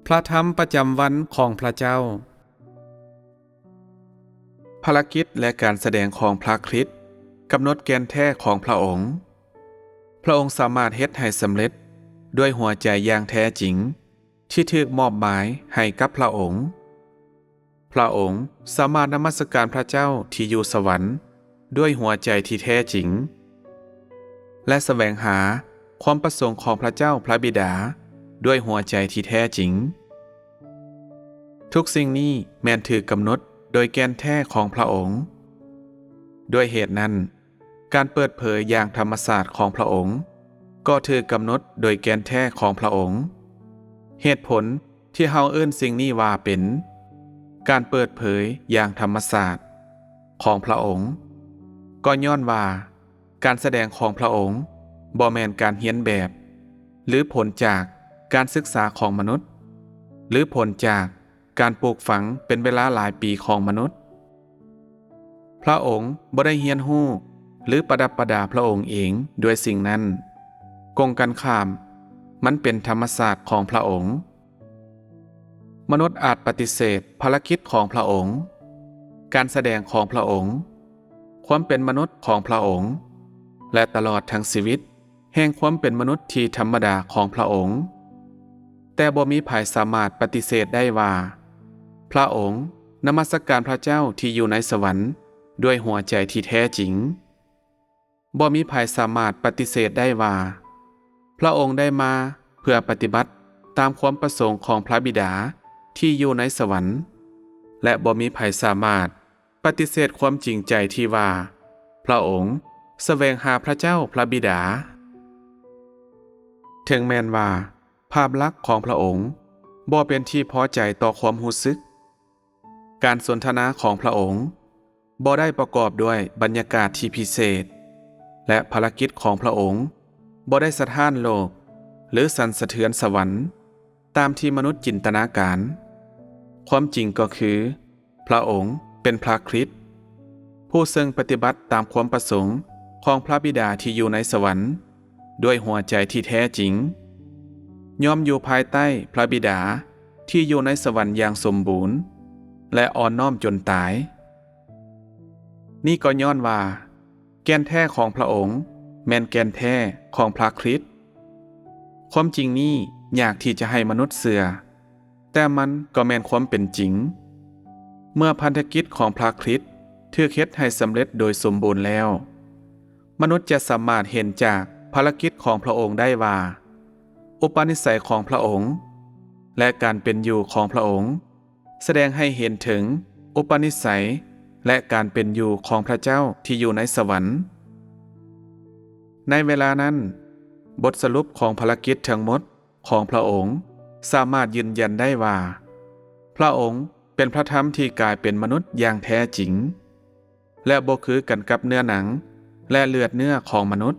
ພະທຳປະຈຳວັນຂອງພະເຈົ້າ. ພາລະກິດ ແລະ ການສະແດງຂອງພະຄຣິດກຳນົດແກ່ນແທ້ຂອງພະອົງ. ພະອົງສາມາດເຮັດໃຫ້ສຳເລັດດ້ວຍຫົວໃຈຢ່າງແທ້ຈິງທີ່ຖືກມອບໝາຍໃຫ້ກັບພະອົງ. ພະອົງສາມາດນະມັດສະການພະເຈົ້າທີ່ຢູ່ສະຫວັນດ້ວຍຫົວໃຈທີ່ແທ້ຈິງ ແລະ ສະແຫວງຫາຄວາມປະສົງຂອງພະເຈົ້າພະບິດາດ້ວຍຫົວໃຈທີ່ແທ້ຈິງ. ທຸກສິ່ງນີ້ແມ່ນຖືກກຳນົດໂດຍແກ່ນແທ້ຂອງພະອົງ. ດ້ວຍເຫດນັ້ນ, ການເປີດເຜີຍຢ່າງທຳມະຊາດຂອງພະອົງກໍຖືກກຳນົດໂດຍແກ່ນແທ້ຂອງພະອົງ. ເຫດຜົນທີ່ເຮົາເອີ້ນສິ່ງນີ້ວ່າເປັນການເປີດເຜີຍຢ່າງທຳມະຊາດຂອງພະອົງ ກໍຍ້ອນວ່າການສະແດງຂອງພະອົງບໍ່ແມ່ນການຮຽນແບບ ຫຼື ຜົນຈາກການສຶກສາຂອງມະນຸດ ຫຼື ຜົນຈາກການປູກຝັງເປັນເວລາຫຼາຍປີຂອງມະນຸດ. ພະອົງບໍ່ໄດ້ຮຽນຮູ້ ຫຼື ປະດັບປະດາພະອົງເອງດ້ວຍສິ່ງນັ້ນ. ກົງກັນຂ້າມ, ມັນເປັນທຳມະຊາດຂອງພະອົງ. ມະນຸດອາດປະຕິເສດພາລະກິດຂອງພະອົງ, ການສະແດງຂອງພະອົງ, ຄວາມເປັນມະນຸດຂອງພະອົງ ແລະ ຕະຫຼອດທັງຊີວິດ ແຫ່ງຄວາມເປັນມະນຸດທີ່ທຳມະດາຂອງພະອົງ, ແຕ່ບໍ່ມີໃຜສາມາດປະຕິເສດໄດ້ວ່າ ພະອົງນະມັດສະການພະເຈົ້າທີ່ຢູ່ໃນສະຫວັນດ້ວຍຫົວໃຈທີ່ແທ້ຈິງ. ບໍ່ມີໃຜສາມາດປະຕິເສດໄດ້ວ່າ ພະອົງໄດ້ມາເພື່ອປະຕິບັດຕາມຄວາມປະສົງຂອງພະບິດາທີ່ຢູ່ໃນສະຫວັນ, ແລະ ບໍ່ມີໃຜສາມາດ ປະຕິເສດຄວາມຈິງໃຈທີ່ວ່າ ພະອົງສະແຫວງຫາພະເຈົ້າພະບິດາ. ເຖິງແມ່ນວ່າພາບລັກຂອງພະອົງບໍ່ເປັນທີ່ພໍໃຈຕໍ່ຄວາມຮູ້ສຶກ, ການສົນທະນາຂອງພະອົງບໍ່ໄດ້ປະກອບດ້ວຍບັນຍາກາດທີ່ພິເສດ, ແລະ ພາລະກິດຂອງພະອົງບໍ່ໄດ້ສະທ້ານໂລກ ຫຼື ສັ່ນສະເທືອນສະຫວັນ ຕາມທີ່ມະນຸດຈິນຕະນາການ. ຄວາມຈິງກໍຄື ພະອົງເປັນພະຄຣິດ ຜູ້ເຊິ່ງປະຕິບັດຕາມຄວາມປະສົງຂອງພະບິດາທີ່ຢູ່ໃນສະຫວັນດ້ວຍຫົວໃຈທີ່ແທ້ຈິງ, ຍອມຢູ່ພາຍໃຕ້ພະບິດາທີ່ຢູ່ໃນສະຫວັນຢ່າງສົມບູນ ແລະ ອ່ອນນ້ອມຈົນຕາຍ. ນີ້ກໍຍ້ອນວ່າ ແກ່ນແທ້ຂອງພະອົງແມ່ນແກ່ນແທ້ຂອງພະຄຣິດ. ຄວາມຈິງນີ້ຍາກທີ່ຈະໃຫ້ມະນຸດເຊື່ອ, ແຕ່ມັນກໍແມ່ນຄວາມເປັນຈິງ. ເມື່ອພັນທະກິດຂອງພະຄຣິດຖືກເຮັດໃຫ້ສຳເລັດໂດຍສົມບູນແລ້ວ, ມະນຸດຈະສາມາດເຫັນຈາກພາລະກິດຂອງພະອົງໄດ້ວ່າ ອຸປະນິໄສຂອງພະອົງ ແລະ ການເປັນຢູ່ຂອງພະອົງ ສະແດງໃຫ້ເຫັນເຖິງອຸປະນິໄສ ແລະ ການເປັນຢູ່ຂອງພະເຈົ້າທີ່ຢູ່ໃນສະຫວັນ. ໃນເວລານັ້ນ, ບົດສະຫຼຸບຂອງພາລະກິດທັງໝົດຂອງພະອົງສາມາດຢືນຢັນໄດ້ວ່າ ພະອົງເປັນພະທຳທີ່ກາຍເປັນມະນຸດຢ່າງແທ້ຈິງ ແລະ ບໍ່ຄືກັນກັບເນື້ອໜັງ ແລະ ເລືອດເນື້ອຂອງມະນຸດ.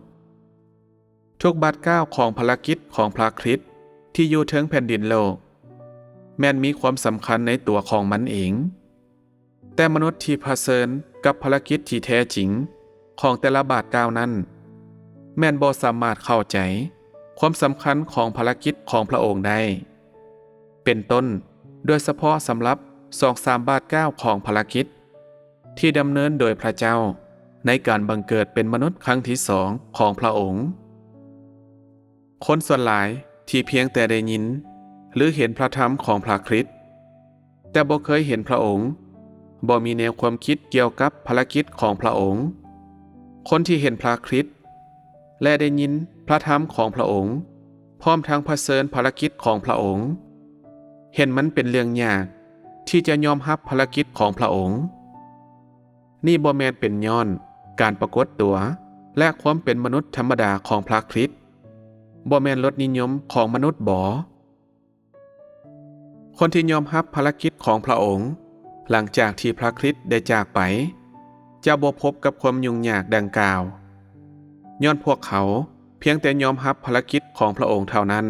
ທຸກບາດກ້າວຂອງພາລະກິດຂອງພະຄຣິດທີ່ຢູ່ເທິງແຜ່ນດິນໂລກ ແມ່ນມີຄວາມສຳຄັນໃນຕົວຂອງມັນເອງ, ແຕ່ມະນຸດທີ່ຜະເຊີນກັບພາລະກິດທີ່ແທ້ຈິງຂອງແຕ່ລະບາດກ້າວນັ້ນ ແມ່ນບໍ່ສາມາດເຂົ້າໃຈຄວາມສຳຄັນຂອງພາລະກິດຂອງພະອົງໄດ້. ເປັນຕົ້ນ, ໂດຍສະເພາະສຳລັບສອງສາມບາດກ້າວຂອງພາລະກິດທີ່ດຳເນີນໂດຍພະເຈົ້າໃນການບັງເກີດເປັນມະນຸດຄັ້ງທີສອງຂອງພະອົງ. ຄົນສ່ວນຫຼາຍທີ່ພຽງແຕ່ໄດ້ຍິນ ຫຼື ເຫັນພະທຳຂອງພະຄຣິດ, ແຕ່ບໍ່ເຄີຍເຫັນພະອົງ, ບໍ່ມີແນວຄວາມຄິດກ່ຽວກັບພາລະກິດຂອງພະອົງ. ຄົນທີ່ເຫັນພະຄຣິດ ແລະ ໄດ້ຍິນພະທຳຂອງພະອົງ, ພ້ອມທັງຜະເຊີນພາລະກິດຂອງພະອົງ, ເຫັນມັນເປັນເລື່ອງຍາກທີ່ຈະຍອມຮັບພາລະກິດຂອງພະອົງ. ນີ້ບໍ່ແມ່ນເປັນຍ້ອນການປາກົດຕົວ ແລະ ຄວາມເປັນມະນຸດທຳມະດາຂອງພະຄຣິດ? ບໍ່ແມ່ນລົດນິຍົມຂອງມະນຸດບໍ? ຄົນທີ່ຍອມຮັບພາລະກິດຂອງພະອົງ ຫຼັງຈາກທີ່ພະຄຣິດໄດ້ຈາກໄປ ຈະບໍ່ພົບກັບຄວາມຫຍຸ້ງຍາກດັ່ງກ່າວ, ຍ້ອນພວກເຂົາພຽງແຕ່ຍອມຮັບພາລະກິດຂອງພະອົງເທົ່ານັ້ນ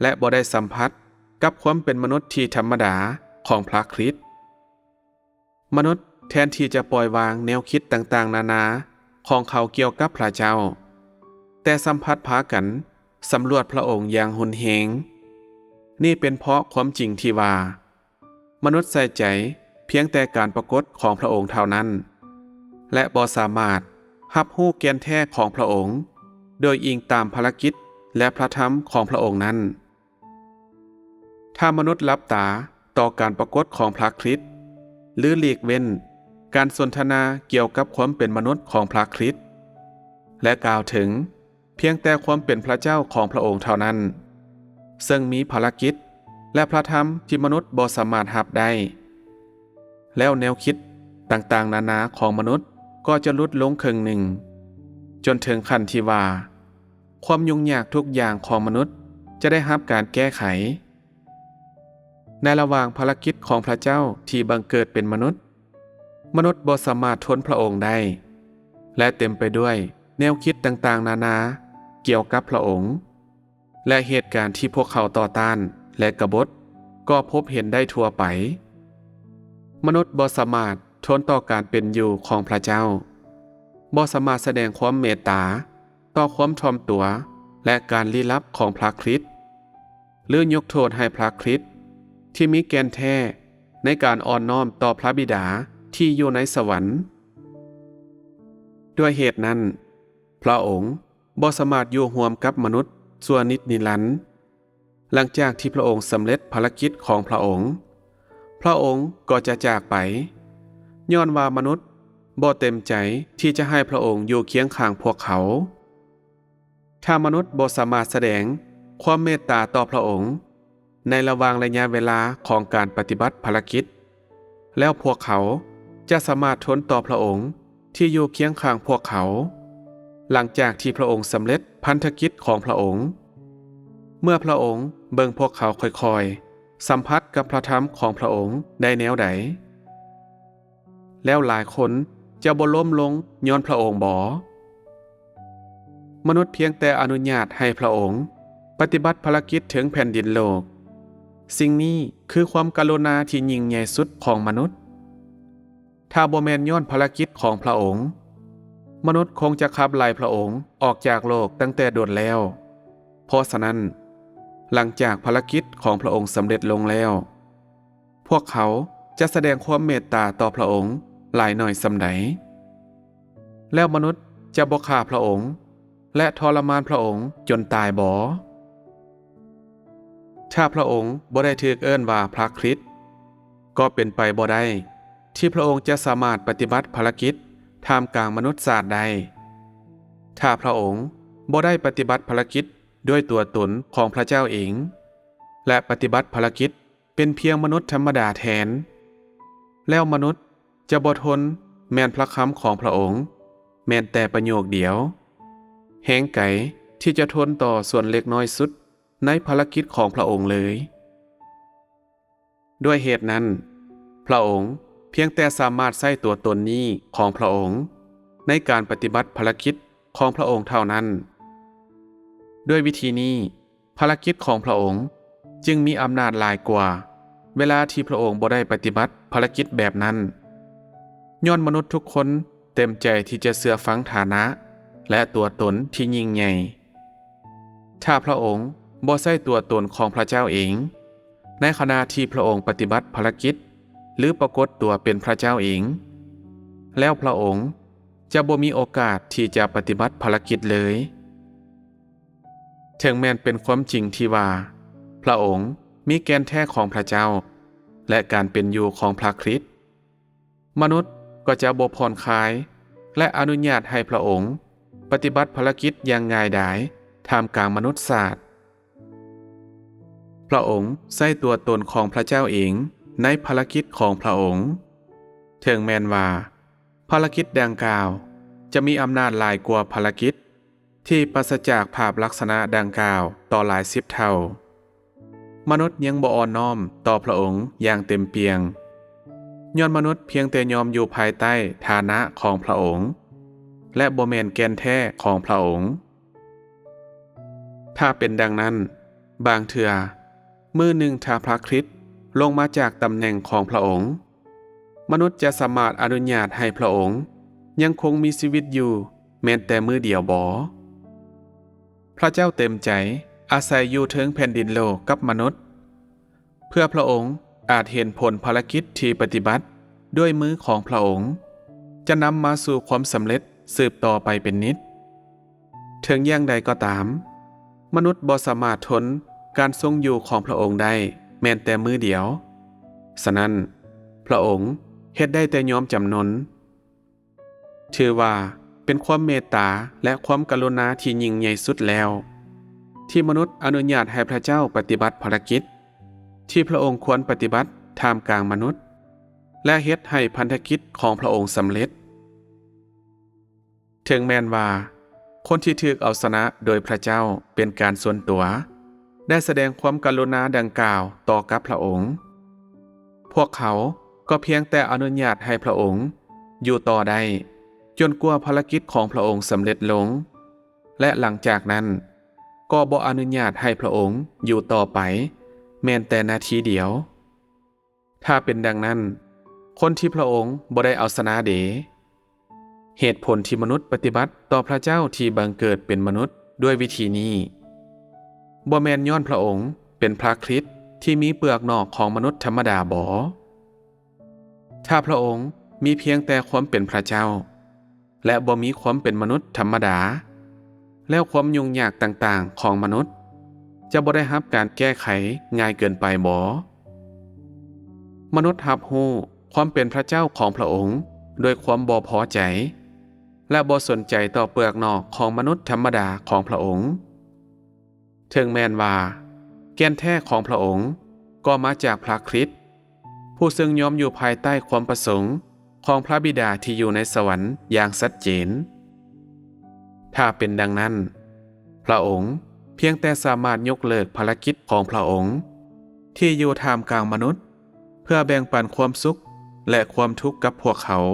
ແລະ ບໍ່ໄດ້ສຳຜັດກັບຄວາມເປັນມະນຸດທີ່ທຳມະດາຂອງພະຄຣິດ. ມະນຸດແທນທີ່ຈະປ່ອຍວາງແນວຄິດຕ່າງໆນານາຂອງເຂົາກ່ຽວກັບພະເຈົ້າ, ແຕ່ສຳພັດພາກັນສຳຫຼວດພະອົງຢ່າງຮຸນແຮງ, ນີ້ເປັນເພາະຄວາມຈິງທີ່ວ່າ ມະນຸດໃສ່ໃຈພຽງແຕ່ການປາກົດຂອງພະອົງເທົ່ານັ້ນ ແລະ ບໍ່ສາມາດຮັບຮູ້ແກ່ນແທ້ຂອງພະອົງ ໂດຍອີງຕາມພາລະກິດ ແລະ ພະທຳຂອງພະອົງນັ້ນ. ຖ້າມະນຸດຫຼັບຕາຕໍ່ການປາກົດຂອງພະຄຣິດ ຫຼື ຫຼີກເວັ້ນການສົນທະນາກ່ຽວກັບຄວາມເປັນມະນຸດຂອງພະຄຣິດ ແລະ ກ່າວເຖິງພຽງແຕ່ຄວາມເປັນພະເຈົ້າຂອງພະອົງເທົ່ານັ້ນ, ເຊິ່ງມີພາລະກິດ ແລະ ພະທຳທີ່ມະນຸດບໍ່ສາມາດຮັບໄດ້, ແລ້ວແນວຄິດຕ່າງໆນານາຂອງມະນຸດກໍຈະຫຼຸດລົງເຄິ່ງໜຶ່ງ, ຈົນເຖິງຂັ້ນທີ່ວ່າ ຄວາມຫຍຸ້ງຍາກທຸກຢ່າງຂອງມະນຸດຈະໄດ້ຮັບການແກ້ໄຂ. ໃນລະຫວ່າງພາລະກິດຂອງພະເຈົ້າທີ່ບັງເກີດເປັນມະນຸດ, ມະນຸດບໍ່ສາມາດທົນພະອົງໄດ້ ແລະ ເຕັມໄປດ້ວຍແນວຄິດຕ່າງໆນານາກ່ຽວກັບພະອົງ ແລະ ເຫດການທີ່ພວກເຂົາຕໍ່ຕ້ານ ແລະ ກະບົດກໍພົບເຫັນໄດ້ທົ່ວໄປ. ມະນຸດບໍ່ສາມາດທົນຕໍ່ການເປັນຢູ່ຂອງພະເຈົ້າ, ບໍ່ສາມາດສະແດງຄວາມເມດຕາຕໍ່ຄວາມຖ່ອມຕົວ ແລະ ການລີ້ລັບຂອງພະຄຣິດ ຫຼື ຍົກໂທດໃຫ້ພະຄຣິດທີ່ມີແກ່ນແທ້ໃນການອ່ອນນ້ອມຕໍ່ພະບິດາທີ່ຢູ່ໃນສະຫວັນ. ດ້ວຍເຫດນັ້ນ, ພະອົງບໍ່ສາມາດຢູ່ຮ່ວມກັບມະນຸດຊົ່ວນິດນິລັນ. ຫຼັງຈາກທີ່ພະອົງສຳເລັດພາລະກິດຂອງພະອົງ, ພະອົງກໍຈະຈາກໄປ, ຍ້ອນວ່າມະນຸດບໍ່ເຕັມໃຈທີ່ຈະໃຫ້ພະອົງຢູ່ຄຽງຂ້າງພວກເຂົາ. ຖ້າມະນຸດບໍ່ສາມາດສະແດງຄວາມເມດຕາຕໍ່ພະອົງໃນລະຫວ່າງໄລຍະເວລາຂອງການປະຕິບັດພາລະກິດ, ແລ້ວພວກເຂົາຈະສາມາດທົນຕໍ່ພະອົງທີ່ຢູ່ຄຽງຂ້າງພວກເຂົາ, ຫຼັງຈາກທີ່ພະອົງສຳເລັດພັນທະກິດຂອງພະອົງ, ເມື່ອພະອົງເບິ່ງພວກເຂົາຄ່ອຍໆສຳຜັດກັບພະທຳຂອງພະອົງໄດ້ແນວໃດ? ແລ້ວຫຼາຍຄົນຈະບໍ່ລົ້ມລົງຍ້ອນພະອົງບໍ? ມະນຸດພຽງແຕ່ອະນຸຍາດໃຫ້ພະອົງປະຕິບັດພາລະກິດເທິງແຜ່ນດິນໂລກ. ສິ່ງນີ້ຄືຄວາມກະລຸນາທີ່ຍິ່ງໃຫຍ່ສຸດຂອງມະນຸດ. ຖ້າບໍ່ແມ່ນຍ້ອນພາລະກິດຂອງພະອົງ, ມະນຸດຄົງຈະຂັບໄລ່ພະອົງອອກຈາກໂລກຕັ້ງແຕ່ດົນແລ້ວ. ເພາະສະນັ້ນ, ຫຼັງຈາກພາລະກິດຂອງພະອົງສຳເລັດລົງແລ້ວ, ພວກເຂົາຈະສະແດງຄວາມເມດຕາຕໍ່ພະອົງຫຼາຍໜ້ອຍສ່ຳໃດ? ແລ້ວມະນຸດຈະບໍ່ຂ້າພະອົງ ແລະ ທໍລະມານພະອົງຈົນຕາຍບໍ? ຖ້າພະອົງບໍ່ໄດ້ຖືກເອີ້ນວ່າພະຄຣິດ, ກໍເປັນໄປບໍ່ໄດ້ທີ່ພະອົງຈະສາມາດປະຕິບັດພາລະກິດທ່າມກາງມະນຸດຊາດໄດ້. ຖ້າພະອົງບໍ່ໄດ້ປະຕິບັດພາລະກິດດ້ວຍຕົວຕົນຂອງພະເຈົ້າເອງ ແລະ ປະຕິບັດພາລະກິດເປັນພຽງມະນຸດທຳມະດາແທນ, ແລ້ວມະນຸດຈະບໍ່ທົນແມ່ນພະຄຳຂອງພະອົງແມ່ນແຕ່ປະໂຫຍກດຽວ, ແຮງໄກທີ່ຈະທົນຕໍ່ສ່ວນເລັກນ້ອຍສຸດໃນພາລະກິດຂອງພະອົງເລີຍ. ດ້ວຍເຫດນັ້ນ, ພະອົງພຽງແຕ່ສາມາດໃຊ້ຕົວຕົນນີ້ຂອງພະອົງໃນການປະຕິບັດພາລະກິດຂອງພະອົງເທົ່ານັ້ນ. ດ້ວຍວິທີນີ້, ພາລະກິດຂອງພະອົງຈຶ່ງມີອຳນາດຫຼາຍກວ່າເວລາທີ່ພະອົງບໍ່ໄດ້ປະຕິບັດພາລະກິດແບບນັ້ນ, ຍ້ອນມະນຸດທຸກຄົນເຕັມໃຈທີ່ຈະເຊື່ອຟັງຖານະ ແລະ ຕົວຕົນທີ່ຍິ່ງໃຫຍ່. ຖ້າພະອົງບໍ່ໃຊ້ຕົວຕົນຂອງພະເຈົ້າເອງ, ໃນຂະນະທີ່ພະອົງປະຕິບັດພາລະກິດ ຫຼື ປາກົດຕົວເປັນພະເຈົ້າເອງ, ແລ້ວພະອົງຈະບໍ່ມີໂອກາດທີ່ຈະປະຕິບັດພາລະກິດເລີຍ. ເຖິງແມ່ນເປັນຄວາມຈິງທີ່ວ່າພະອົງມີແກ່ນແທ້ຂອງພະເຈົ້າ ແລະ ການເປັນຢູ່ຂອງພະຄຣິດ, ມະນຸດກໍຈະບໍ່ຜ່ອນຄາຍ ແລະ ອະນຸຍາດໃຫ້ພະອົງປະຕິບັດພາລະກິດຢ່າງງ່າຍດາຍທ່າມກາງມະນຸດຊາດ. ພະອົງໃຊ້ຕົວຕົນຂອງພະເຈົ້າເອງໃນພາລະກິດຂອງພະອົງ. ເຖິງແມ່ນວ່າພາລະກິດດັ່ງກ່າວຈະມີອຳນາດຫຼາຍກວ່າພາລະກິດ ທີ່ປາສະຈາກພາບລັກສະນະດັ່ງກ່າວຕໍ່ຫຼາຍສິບເທົ່າ. ມະນຸດຍັງບໍ່ອ່ອນນ້ອມຕໍ່ພະອົງຢ່າງເຕັມປ່ຽງ, ຍ້ອນມະນຸດພຽງແຕ່ຍອມຢູ່ພາຍໃຕ້ຖານະຂອງພະອົງ ແລະ ບໍ່ແມ່ນແກ່ນແທ້ຂອງພະອົງ. ຖ້າເປັນດັ່ງນັ້ນ, ບາງເທື່ອ, ມື້ໜຶ່ງຖ້າພະຄຣິດລົງມາຈາກຕຳແໜ່ງຂອງພະອົງ, ມະນຸດຈະສາມາດອະນຸຍາດໃຫ້ພະອົງຍັງຄົງມີຊີວິດຢູ່ແມ່ນແຕ່ມື້ດຽວບໍ? ພະເຈົ້າເຕັມໃຈອາໄສຢູ່ເທິງແຜ່ນດິນໂລກກັບມະນຸດ, ເພື່ອພຣະອົງອາດເຫັນຜົນພາລະກິດທີ່ປະຕິບັດດ້ວຍມືຂອງພຣະອົງ ຈະນຳມາສູ່ຄວາມສຳເລັດສືບຕໍ່ໄປເປັນນິດ. ເຖິງຢ່າງໃດກໍຕາມ, ມະນຸດບໍ່ສາມາດທົນການຊົງຢູ່ຂອງພຣະອົງໄດ້ແມ່ນແຕ່ມື້ດຽວ. ສະນັ້ນ, ພຣະອົງເຮັດໄດ້ແຕ່ຍອມຈຳນົນ. ຖືວ່າເປັນຄວາມເມດຕາ ແລະ ຄວາມກະລຸນາທີ່ຍິ່ງໃຫຍ່ສຸດແລ້ວ, ທີ່ມະນຸດອະນຸຍາດໃຫ້ພຣະເຈົ້າປະຕິບັດພາລະກິດທີ່ພຣະອົງຄວນປະຕິບັດທ່າມກາງມະນຸດ ແລະ ເຮັດໃຫ້ພັນທະກິດຂອງພຣະອົງສຳເລັດ. ເຖິງແມ່ນວ່າຄົນທີ່ຖືກເອົາຊະນະໂດຍພຣະເຈົ້າເປັນການສ່ວນຕົວ ໄດ້ສະແດງຄວາມກະລຸນາດັ່ງກ່າວຕໍ່ກັບພຣະອົງ, ພວກເຂົາກໍພຽງແຕ່ອະນຸຍາດໃຫ້ພຣະອົງຢູ່ຕໍ່ໄດ້ ຈົນກວ່າພາລະກິດຂອງພຣະອົງສຳເລັດລົງ ແລະ ຫຼັງຈາກນັ້ນກໍບໍ່ອະນຸຍາດໃຫ້ພຣະອົງຢູ່ຕໍ່ໄປແມ່ນແຕ່ນາທີດຽວ. ຖ້າເປັນດັ່ງນັ້ນ, ຄົນທີ່ພຣະອົງບໍ່ໄດ້ເອົາຊະນະເດ? ເຫດຜົນທີ່ມະນຸດປະຕິບັດຕໍ່ພຣະເຈົ້າທີ່ບັງເກີດເປັນມະນຸດດ້ວຍວິທີນີ້ ບໍ່ແມ່ນຍ້ອນພຣະອົງເປັນພຣະຄຣິດທີ່ມີເປືອກນອກຂອງມະນຸດທຳມະດາບໍ? ຖ້າພຣະອົງມີພຽງແຕ່ຄວາມເປັນພຣະເຈົ້າ ແລະ ບໍ່ມີຄວາມເປັນມະນຸດທຳມະດາ, ແລ້ວຄວາມຫຍຸ້ງຍາກຕ່າງໆຂອງມະນຸດຈະບໍ່ໄດ້ຮັບການແກ້ໄຂງ່າຍເກີນໄປບໍ? ມະນຸດຮັບຮູ້ຄວາມເປັນພຣະເຈົ້າຂອງພຣະອົງດ້ວຍຄວາມບໍ່ພໍໃຈ ແລະ ບໍ່ສົນໃຈຕໍ່ເປືອກນອກຂອງມະນຸດທຳມະດາຂອງພຣະອົງ. ເຖິງແມ່ນວ່າແກ່ນແທ້ຂອງພຣະອົງກໍມາຈາກພຣະຄຣິດ, ຜູ້ເຊິ່ງຍອມຢູ່ພາຍໃຕ້ຄວາມປະສົງຂອງພຣະບິດາທີ່ຢູ່ໃນສະຫວັນຢ່າງຊັດເຈນ. ຖ້າເປັນດັ່ງນັ້ນ, ພຣະອົງພຽງແຕ່ສາມາດຍົກເລີກພາລະກິດຂອງພຣະອົງທີ່ຢູ່ທ່າມກາງມະນຸດ ເພື່ອແບ່ງປັນຄວາມສຸກ ແລະ ຄວາມທຸກກັບພວກເຂົາ,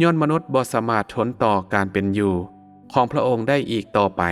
ຍ້ອນມະນຸດບໍ່ສາມາດທົນຕໍ່ການເປັນຢູ່ຂອງພຣະອົງໄດ້ອີກຕໍ່ໄປ.